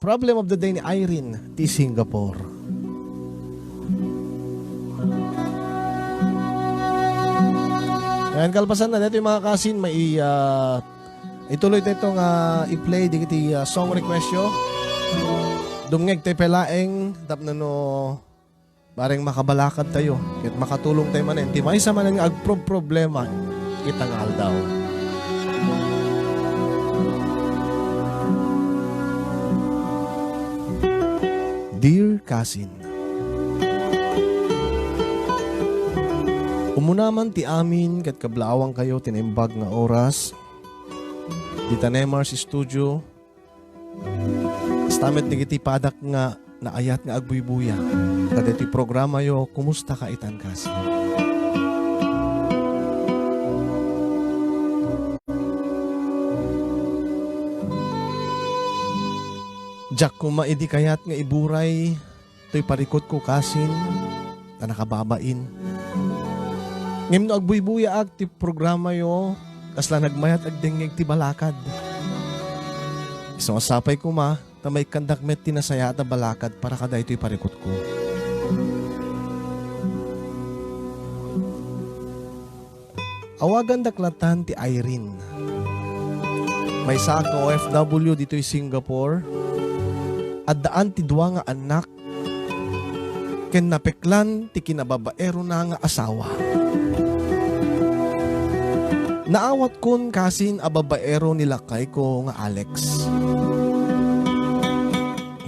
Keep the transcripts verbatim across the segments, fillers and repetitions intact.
Problem of the Day ni Irene ti Singapore. Ayan, kalpasan na dito yung mga kasin, may, ah, ituloy tayo itong, ah, i-play di kiti, ah, song request yo. Dumngeg tayo pay laeng, tapno no bareng makabalakad tayo, ket makatulong tayo manen, ti maysa manen nga agproproblema ita nga aldaw. Dear Kasin, umuna man ti amin ket kablaawankayo ti naimbag nga oras dita Nemar's Studio. Kasta met dagiti padak nga naayat nga agbuybuya kadagiti programayo, Kumusta ka itan, Kasin? Diak koma idi kayat nga iburay toy parikutko, Kasin, ta nakababain. Ngem no agbuybuyaak ti programayo, kasla nagmayat agdengngeg ti balakad. Isu nga sapay koma, ta maikkandak met ti nasayaat a balakad para kadaytoy parikutko. Awagandak latan ti Irene. Maysaak nga O F W ditoy Singapore. Addaan ti dua nga annak ken napeklan ti kinababaerona nga asawa. Naawatkon kasin a babaero ni lakayko nga Alex.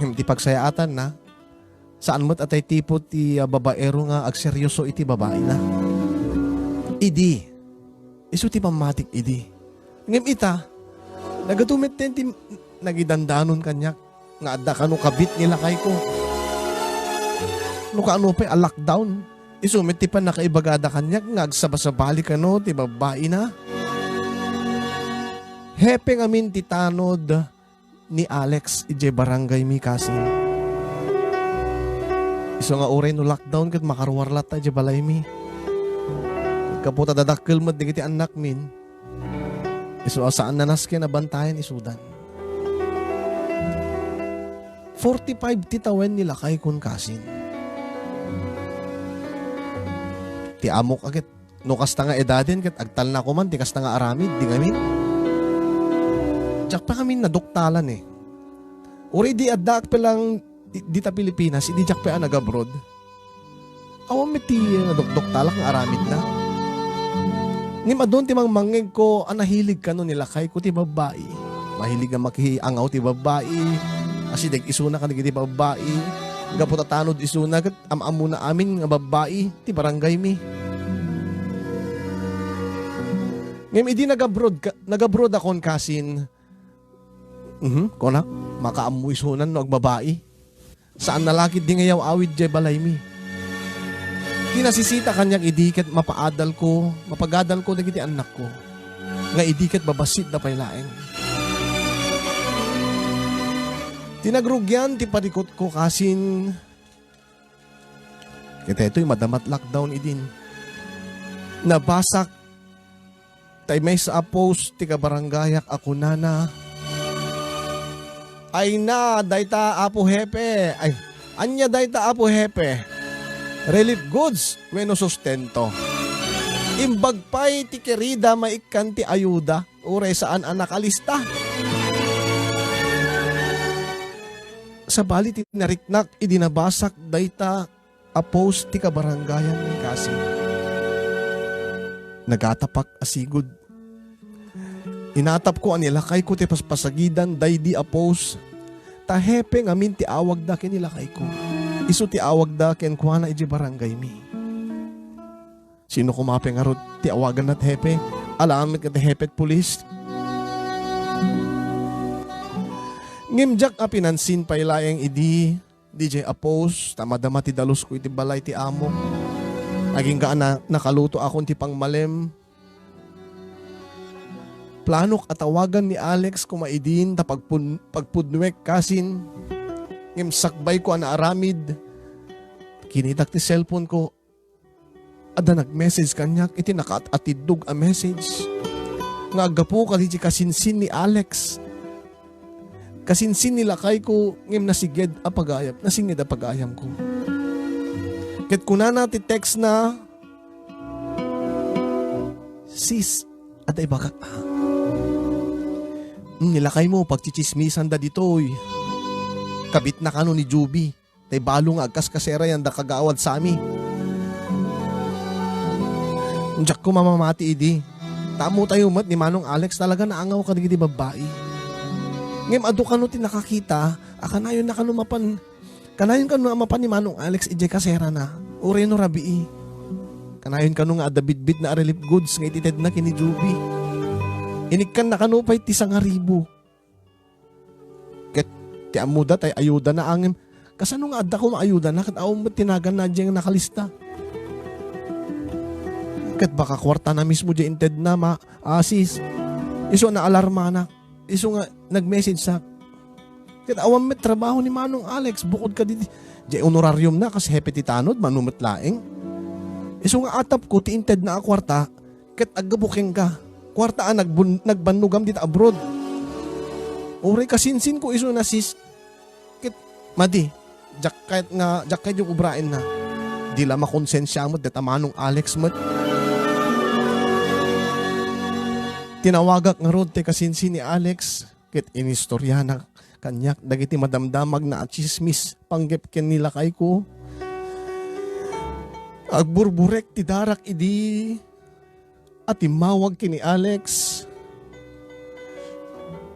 Ngem ti pagsayaatanna, saan met a tay tipo ti, ah, babaero nga agseryoso iti babaina. Idi, isu ti pammatik idi. Ngem ita, nagadu metten ti nagidandanon kaniak nga adda kano kabit ni lakayko. No kaano pay a lockdown, isu met ti pannakaibagada kaniak nga agsabasabali kano ti babbaina. Hepe ngamin ti tanod ni Alex idiay barangay mi kasin. Isu nga uray no lockdown ket makaruar latta idiay balaymi. Ket gapu ta dadakkel met dagiti annakmin, isu a saan a nasken a bantayan isudan. Forty-five ti tawen ni lakay kun kasin. Ti amok a ket no kasta nga edaden ket agtalna koman ti kasta nga aramid, di ngamin. Diak pa ngamin naduktalan eh. Uray di addaak pa lang di, dita Pilipinas, idi diak pa a nag-abroad. Awan met ti nadukduktalak nga aramidna. Ngem adun ti mangmangngeg ko a nahilig kano ni lakay ko ti babbai. Mahilig nga makiangaw ti babbai. Asideg isuna kadagiti babbai. Gapu ta tanod isuna ket am-ammona amin nga babbai ti barangay mi. Ngem idi nag-abroad ka, nag-abroad akon kasin, mhm, kunak, makaammo isunan no agbabai. Saan na lakit di nga yaw-awid diay balaymi. Ti nasisita kaniak idi ket mapaadal ko, mapagadal ko dagiti annakko. Nga idi ket babassit da pay laeng. Ti nagrugian ti parikutko kasin Ket daytoy madama ti lockdown idin. Nabasak tay maysa a post ti kabarangayak a kunana, "Ayna dayta, Apo Hepe? Ay, ania dayta, Apo Hepe? Relief goods wenno sustento? Imbag pay ti kerida maikkan ti ayuda." Uray saan a nakalista. Sabali ti nariknak idi nabasak dayta a post ti kabarangayan ni Kasi. Nagatapak a sigud. Inatapko a ni lakayko ti paspasagidan daydi a post. Ta Hepe ngamin ti awagda ken ni lakayko. Isu ti awagda kenkuana idiay barangaymi. Sino koma pay ngarud ti awaganna ti hepe? Alangan met nga ti hepe ti pulis. Ngem diak a pinansin pay laeng idi, D J a post, ta madama ti dalusko iti balay ti amok. Agingga a na-, nakalutoakon ti pangmalem. Planok a tawagan ni Alex koma idin ta pagpun-, pagpudnuek kasin. Ngem sakbayko a naaramid. Kinitak ti cellphone ko. Adda nag-message kaniak iti nakaat-atiddog a message nga aggapu kadagiti kasinsin ni Alex. Kasinsin ni lakayko, ngem nasinged a pagayam, nasinged a pagayamko. Ket kunana ti text na, "Sis, adda ibagak, ah. Ni lakaymo, pagtsitsismisan da ditoy. Kabitna kano ni Juby. Tay balo nga agkaskaserayan da Kagawad Sammy." Diakko mamamati idi. Ta ammotayo met ni Manong Alex talaga naangaw kadagiti babbai. Ngem adu kano ti nakakita a kanayon na kano mapan, kanayon kano a mapan ni Manong Alex idiay kaserana. Uray no rabii. Kanayon kano nga adda bitbitna a relief goods nga ititedna ken ni Juby. Inikkan na kano pay ti sangaribu. Ket ti ammoda tay ayudana, ngem kasano nga adda koma ayudana ket awan met ti naganna diay nga nakalista? Ket baka kuartana mismo diay intedna, ma-, ah, sis. Isu a naalarmanak. Isu nga nag-messageak. Ket awan met trabaho ni Manong Alex bukod kadidi, diay honorariumna kas hepe ti tanod, mano met laeng. Isu nga atapko ti intedna a kuarta, ket aggapu kenka. Kuarta a nagbun-, nagbannogam dita abroad. Uray kasinsinko isuna, sis. Ket madi, diak kayat nga, diak kayat nga ubraenna. Di la makonsensia met deta Manong Alex met. Tinawagak ngarud ti kasinsin ni Alex, ket inistoriana kaniak dagiti madamdamagna a tsismis panggep ken ni lakayko. Agburburek ti darak idi a timmawag ken ni Alex.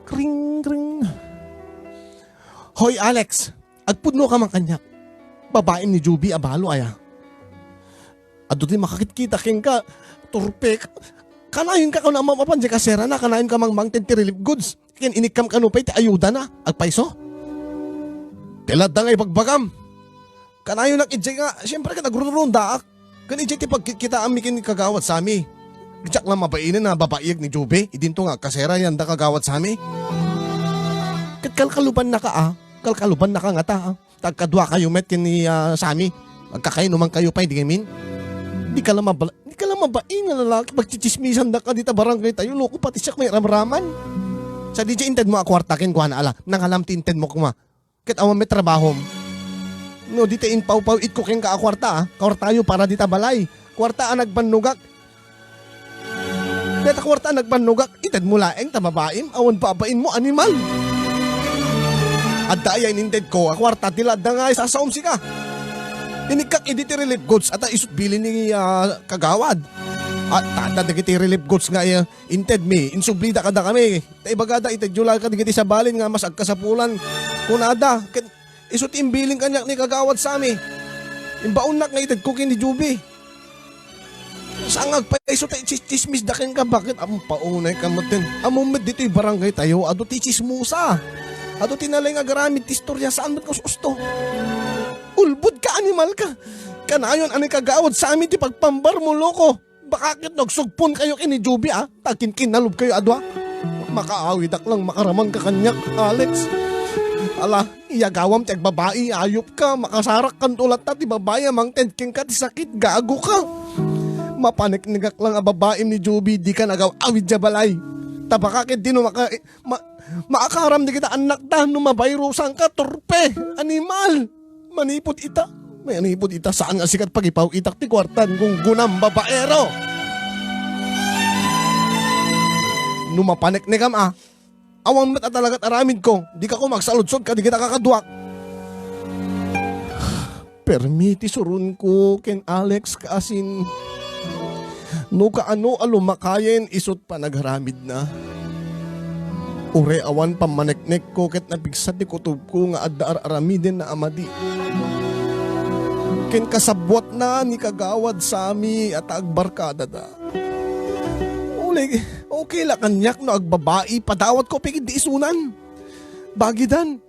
Kring, kring. "Hoy, Alex, agpudno ka man kaniak. Babaim ni Juby a balo aya. Adu ti makakitkita kenka, turpek. Kanayon ka kano a mapan diay kaserana, kanayon ka mangmangted ti relief goods. Ken inikkam kano pay ti ayudana, agpayso? Ti ladda nga ibagbagam. Kanayonak idiay nga, siyempre, ket agrururondaak. Ken idiay ti pagkitkitaanmi ken ni Kagawad Sammy. Diak la mabainen a babaiek ni Juby, idinto nga agkasera yanda Kagawad Sammy. Ket kalkalubannaka, ah. Kalkalubannaka ngata, ah. Ta agkaduakayo met ken ni, ah, Sammy. Agkakainumankayo pay, di ngamin? Di ka la mabal-, di ka la mabain nga lalaki, pagtsitsismisandaka dita barangay tayo, loko, pati siak mairamraman. Sa di intedmo a kuarta kenkuana, ala, nangalam ti intedmo koma. Ket awan met trabahom. No, dita impawpaw-itko kenka a kuarta, ah. Kuartayo para dita balay. Kuarta a nagbannogak. Deta kuarta a nagbannogak, itedmo laeng ta babaim, awan babainmo, animal. Adda aya inintedko a kuarta, ti ladda nga isasaom sika. Inikkak idi ti relief goods, ata isut bilin ni, ah, Kagawad. At tada dagiti relief goods nga, eh, intedmi, insublida kadakami. Ta ibagada, itedyo la kadagiti sabalin nga mas agkasapulan. Kunada, ket isu ti imbilin kaniak ni Kagawad Sammy. Imbaonnak nga itedko ken ni Juby. Saan nga agpayso ta itsismisda kenka, bakit? Ampaunay ka metten. Ammom met ditoy barangay tayo, adu ti tsismosa. Adu ti nalaing agaramid ti istorya, saan met nga us-usto? Ulbod ka, animal ka. Kanayon a ni Kagawad Sammy ti pagpambarmo, loko. Baka ket no agsugpon kayo ken ni Juby, ah, ta kinkinalub kayo a dua. Makaawidak lang makaraman ka kaniak, Alex. Ala, iyagawam ti agbabai, ayup ka, makasarak kanto latta ti babai a mangted kenka ti sakit, gago ka. Mapaneknegak lang a babaim ni Juby, di ka nagaw-awid diay balay. Ta baka ket di no maka-, ma-, maakaram dagiti annakta no mabayrusan ka, turpe, animal. Manipud ita, manipud ita, saan nga sikat pagipaw-itak ti kuartan, gunggunam, babaero. No mapaneknekam a, awan met a talagat aramidko, dika koma agsaludsod kadagita kakaduak. Permi ti suronko ken Alex, kasin. No kaano a lumakayen isut panagramidna. Uray awan pammaneknekko ket napigsa ti kutubko nga adda ar-aramidenna a madi. Ken kasabuatna ni Kagawad Sammy a ta agbarkadada. Ulig, okay la kaniak no agbabai, padawatko pay ketdi isunan. Bagidan.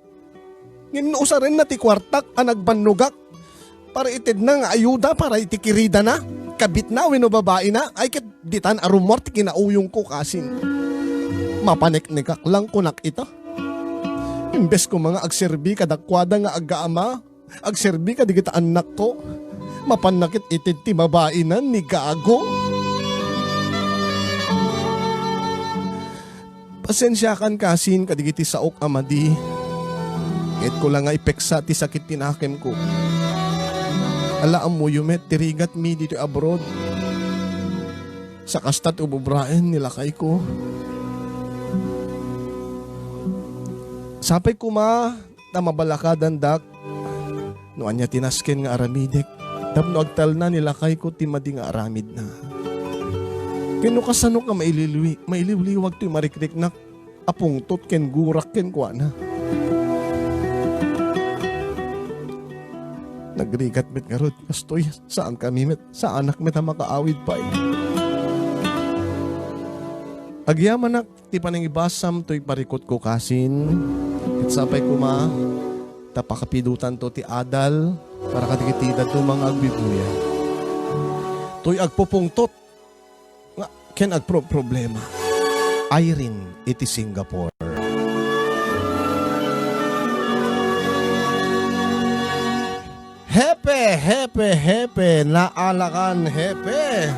Ngem no usarenna ti kuartak a nagbannogak para itedna nga ayuda para iti kiridana, kabitna wenno babaina, ay ket ditan a rummuar ti kinauyongko kasin. Mapaneknekak lang kunak ita. Imbes koma nga agserbi kadakuada nga agaama, agserbi kadagiti annakko, mapanna ket ited ti babaina, ni gago. Pasensiakan kasin kadagiti saok a madi. Itko la nga ipeksa ti sakit ti nakemko. Ala, ammoyo met ti rigatmi ditoy abroad. Sa kasta ti ububraen ni lakayko. Sapay koma ta mabalakadandak no ania ti nasken nga aramidek tapno agtalna ni lakayko ti madi nga aramidna. Ken no kasano ka maililiwi-, mailiwliwag toy marikriknak a pungtot ken gurak kenkuana. Nagrigat met ngarud, kastoy, saankami met, saanak met a makaawid pay. Agyamanak ti panangibasam toy parikutko kasin, ket sapay koma, ta pakapidotanto ti adal para kadagiti dadduma nga agbibuya. Toy agpupungtot nga ken agproproblema. Irene iti Singapore. Hepe, hepe, hepe, naalakan, hepe.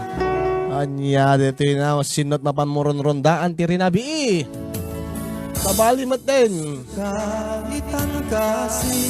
Ania ditoy na, sinot mapan mo ronrondaan ti rinabii. Sabali met din. Kaitan kasi.